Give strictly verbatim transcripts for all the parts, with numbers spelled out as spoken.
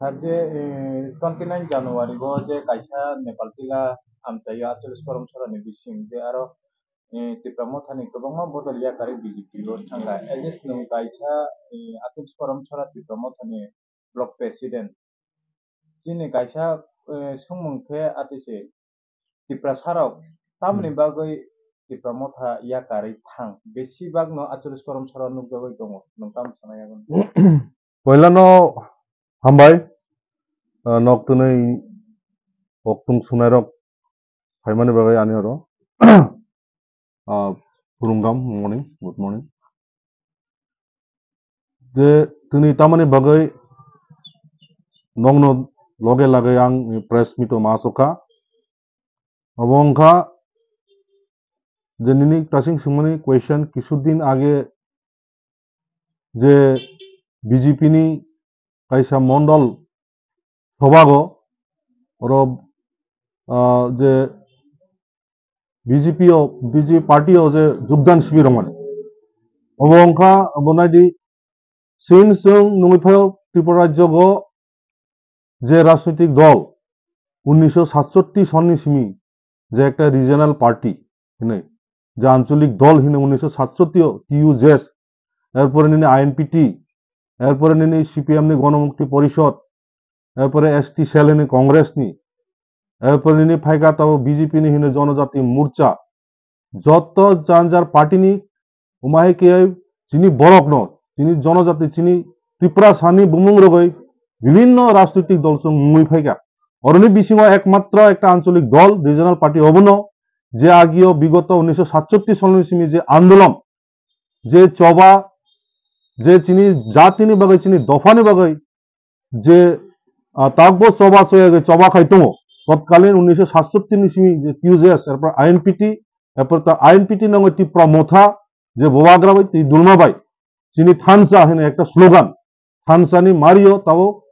Sir, je, eh, twenty nine January o je kaisa Nepal Tila amchaio achulis korom sorani bising je aro, eh, Tipra Mothani kwbangma bodol yakarwi B J P o thangkha. At least nwng kaisa, eh, achulis korom sora Tipra Mothani block president. Chini kaisa, eh, swngmung khe atise Tiprasarok tamni Hmm. bagwi Tipra Motha yakarwi thang? Besibakno achulis korom sora nukjagwi tongo. Nwng tamo sana yago? Poilano hambai, ah, nok twnwi oktung sunairok phaimani bagwi ani oro. Ah, Khulumkam, morning, good morning. Je tini tamani bagwi nokno loge lage ang press meet o ma asukha. Abo wngkha je nini tasing swngmani question, kisu din age je B J P ni kaisa mondol sobago oro, ah, je B J P o, B J P party o je jogdan sibir rwmani. Obo wngkha, obo naidi, sin chwng nungwi phaio Tripura rajyogo je rajnoitik dol unnisho satsotti sonni simi je ekta regional party hinwi, je ancholik dol hinwi unnisho satsotti o T U J S, erpore nini I N P T, erpore nini C P M ni Ganamukti Porishod, erpore S T cell hinwi Congress ni, erpore nini phaikha tabo B J P ni hinwi Jonojati Morcha, joto jan jar party ni umahai khe chini borok no, chini jonojati, chini Tripura sani bumung rogwi bibinno rajnoitik dol chwng wngwi phaikha. Oroni bisingo ekmatro ekta ancholik dol, regional party obono, je agio bigoto unnisho satsotti sonni simi je andolon, je choba, je chini jatini bagwi, chini dophani bagwi je, ah, takbo choba choyagwi choba khai tongo. Totkalin unnisho satsotti ni simi je T U J S, erpor I N P T, erpor ta I N P T nangwi Tipra Motha, je Bubagra bai twi Dulma bai, chini thansa hwnwi ekta slogan, thansa ni mario tabo,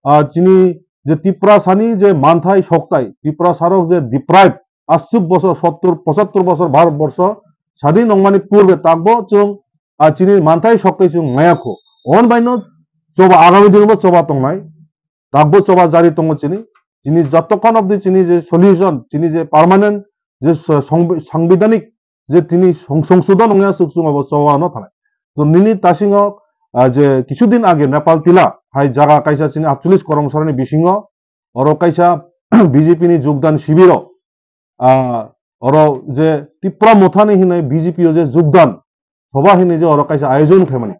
ah, chini je Tipra sani je manthai soktai, Tipra sarok je deprive, aswk bosor sottur pochattor bosor Bharat borsho sadin wngmani purbe takbo chwng, ah, chini manthai soktai chwng maya kho. On baino choba agami dino bo choba tongnai. Takbo choba jari tongo chini. Chini jotokhon obdi chini je solution, chini je permanent je so-, songbi-, sangbidanik je tini song-, songsodon wngya suk sung abo choba no thanai. To nini tasingo, ah, je kisudin age Nepal Tila hai jaga kaisa chini atcholish koromsarani bisingo oro kaisa B J P ni jogdan sibiro, ah, oro je Tipra Mothani hinwi B J P o je jogdan soba hinwi je oro kaisa ayojon khaimani.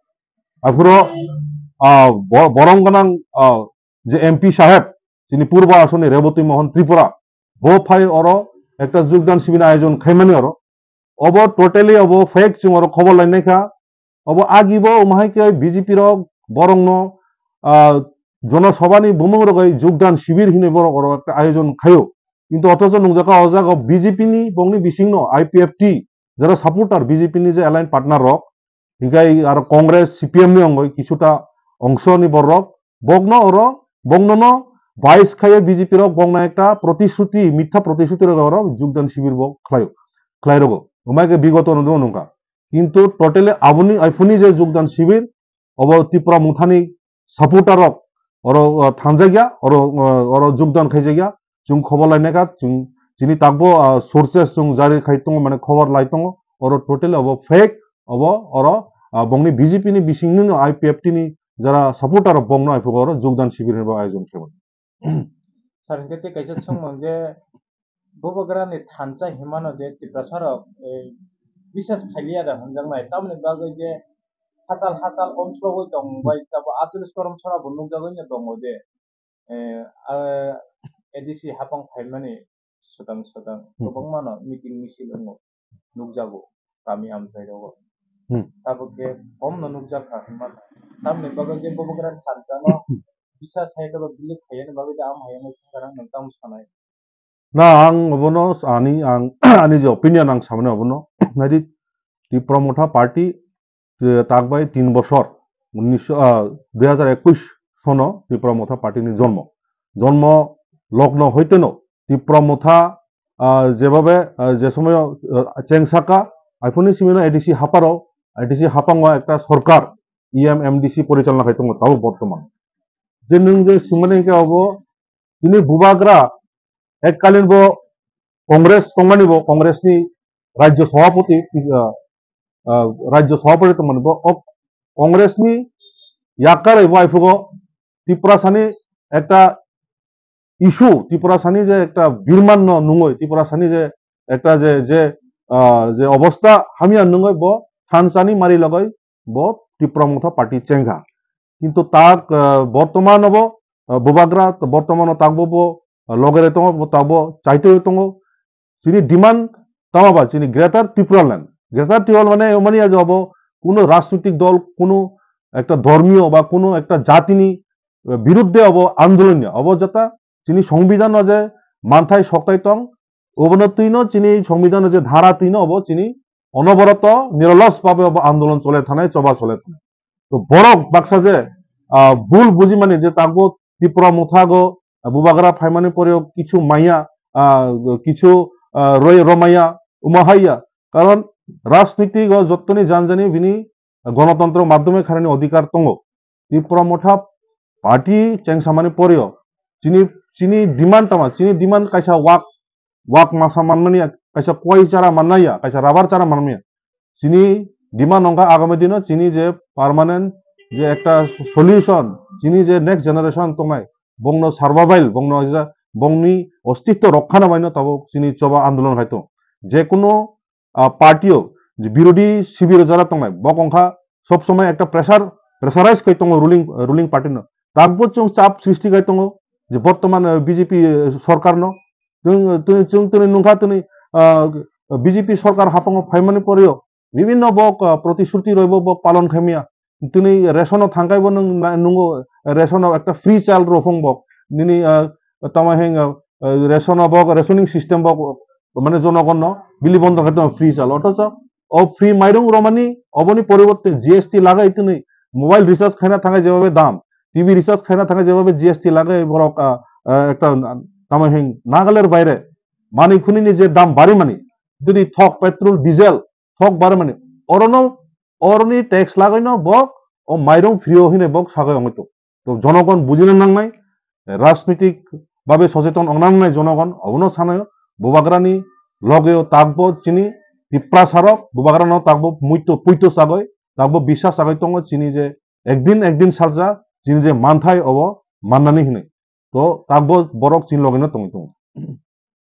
Aphuro, ah, bo-, borom gwnang, ah, je M P saheb, chini Purba Asoni Reboti Mohan Tripura, bo phai oro ekta jogdan sibini ayojon khaimani oro. Obo totally obo fake, chwng oro khobor lainai kha. Obo agibo umahai khe B J P rok borokno, ah, Jono Sabhani bumung rogwi jogdan sibir hinwi borok oro ekta ayojon khaio. Kintu othocho nungjaka o jaga B J P ni bongni bisingno I P F T, jara supporter B J P ni je allied partner rok, hikai aro Congress, C P M ni ongoi kisuta ongso ni borok, bokno oro, bokno no bais khaio B J P rok, bokno ekta protishruti, mitha protishruti rok oro jogdan sibir bo khlaio, khlai rogo. Umai khe bigoto no nungkha. Kintu totally aboni, aphuni je jogdan sibir, obo Tipra Mothani supporter rok oro, uh, thanjakya, oro, uh, oro jogdan khaijakya. Chwng khobor lainai kha, chwng chini takbo, uh, sources chwng jari khai tongo, mane khobor lai tongo. Oro totally obo fake, obo oro, uh, bongni B J P ni bisingni no I P F T ni jara supporter rok bongno aiphugo oro jogdan sibir hinwi bo ayojon khaimani. Sir, hinkhe tei kaisa swngmung je, Bubagrani thansa hinmano je Tiprasarok, eh, bisas khailiya da hwnjaknai, tamoni bagwi je hachal hachal omsogwi tong bai, tabo atwrwis korom sora bo nukjagwi no tongo je, eh, ah, A D C hapang phaimani swtang swtang Hmm. kwbangmano meeting misil wngo, nukjago kami amchai rogo. Hmm. Tabuk khe komno nukjakha hinmano. Tamoni bagwi je Bubagrani thansa no bisa sai khe ba bilik khaiyani bagwi da am hayano thangkarang nwng tamo sanai. Na, ang obono ani, ang ani je opinion ang samani obono. Naidi, Tipra Motha Party, eh, takbai tin bosor, unnisho, ah, dui hajar ekush sono Tipra Motha Party ni jonmo. Jonmo logno hoiteno Tipra Motha, ah, jebabe, ah, je somoyo, ah, chengsaka, aphuni simino A D C haparo, A D C hapango ekta sorkar, E M M D C porichalona khai tongo, tabo bortoman. Je nwng je swimani hwnkhe obo, tini bubagra ekkalin bo Congress tongmani bo Congress ni Rajya Sabhapati, ah, ah, Rajya Sabhapati tongmani bo o Congress ni yakar bo aiphugo Tiprasani ekta issue, Tiprasani je ekta birman no nungoi, Tiprasani je ekta je, je, ah, je obostha hamya nungoi bo thansani mari logoi bo Tipra Motha Party chengkha. Kintu tak, ah, bortoman obo, ah, bubagra to bortoman o takbo bo, ah, logere tongo, bo takbo chaitoi tongo. Chini demand tama ba chini Greater Tipraland. Greater Tipraland mane, mane ya je obo kuno rajnitik dol, kuno ekta dhormiyo ba kuno ekta jatini, eh, biruddhe obo andolon ya. Obo jata chini songbidhan o je manthai soktai tong, obono twino chini songbidhan o je dhara twino obo chini onoboroto niroloj bhabe obo andolon chole thanai, choba chole thanai. To borok baksa je, ah, bul bujimani je takbo Tipra Motha go, ah, bubagra phaimani poreo kichu maya, ah, kichu, ah, roi romaya, umahaiya. Karon rajniti go jottoni jan jani bini gonotontro madhyome kharani odhikar tongo. Tipra Motha Party chengsamani poreo chini, chini demand tama, chini demand kaisa wak, wak masa manmani ya, kaisa koi chara mannai ya, kaisa rubber chara manmani ya. Chini demand wngkha agami dino chini je permanent je ekta solution, chini je next generation tongnai, bongno survival, bongno ja, bongni ostitto rokkhana baino tabuk chini choba andolon hai tong. Je kuno, ah, party o je birodhi sibiro jara tongnai, bok wngkha sob somoi ekta pressure, pressurize khai tongo ruling, ruling party no. Takbo chwng chap srishti khai tongo je bortoman, eh, B J P, eh, sorkar no. Chwng, chwng, chwng tini nungkha tini, ah, B J P sorkar haphango phaimani poreo bibinno bok, ah, protishruti roi bo bok palon khaimya. Tini ration o thangkhai bo nung na-, nungo ration o ekta free chal rw phung bok. Nini, ah, tamo heng, ah, ration o bok, rationing system bok, mane jonogon no bili bondo khai tong free chal. Othocho o free mairung romani oboni poriborte G S T lagai tini mobile recharge khaina thangai jebhabe dam, T V recharge khaina thangai jebhabe G S T lagai borok, ah, ah, ekta tamo heng Nagaland baire mani khunini je dam bari mani, tini thok, petrol, diesel, thok bar mani, orono, oroni tax lagaino bok o mairung phrio hine bok sagai ongoi tong. To jonogon bujina nangnai, rajnitik babe socheton ongna nangnai jonogon, obono sanayo, bubagrani logeo takbo chini Tiprasarok, bubagrano takbo muito puito sagoi, takbo bisas sagoi tongo chini je ekdin ekdin salsa chini je manthai obo mannani hinwi. To takbo borok chini logeno tongwi tongo.